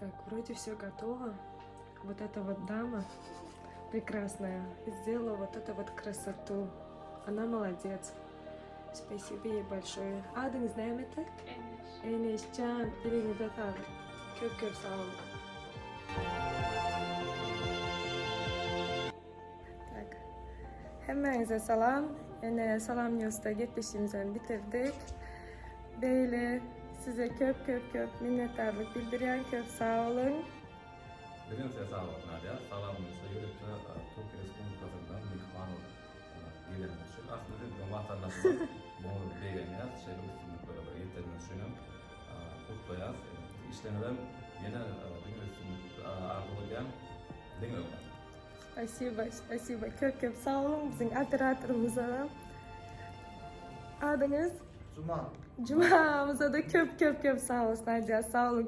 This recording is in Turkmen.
Так, вроде все готово. Вот эта вот дама прекрасная сделала вот эту вот красоту. Она молодец. Спасибо ей большое. Adyňyz näme-te? Eneş. Eneşjan, eliňize saglyk. Köp köp sag boluň. Tak. Hemmäňize salam. Ene Salam News'da gepleşigimizem bitirdik. Beýle size köp köp köp minnetdarlyk bildirýän. Köp sag boluň. Bizem size sag bolsun aýdýarys. Salam News'e ýörite Türkiýe Respublikasyndan myhman bolup geleniňiz üçin. Aslynda siz biziň watandaşymyz. Muňa biz begenýäris. Şeýle üstünliklere bir ýeteniňiz üçinem gutlaýarys. Işleriňizem ýene diňe üstünlik arzuw edýän. Diňe öňe. Spasiba, spasiba. Köp köp sag boluň biziň operatorymyza. Adyňyz? Juma. Jumamyza-da köp köp köp sag bolsun aýdýarys. Sag boluň.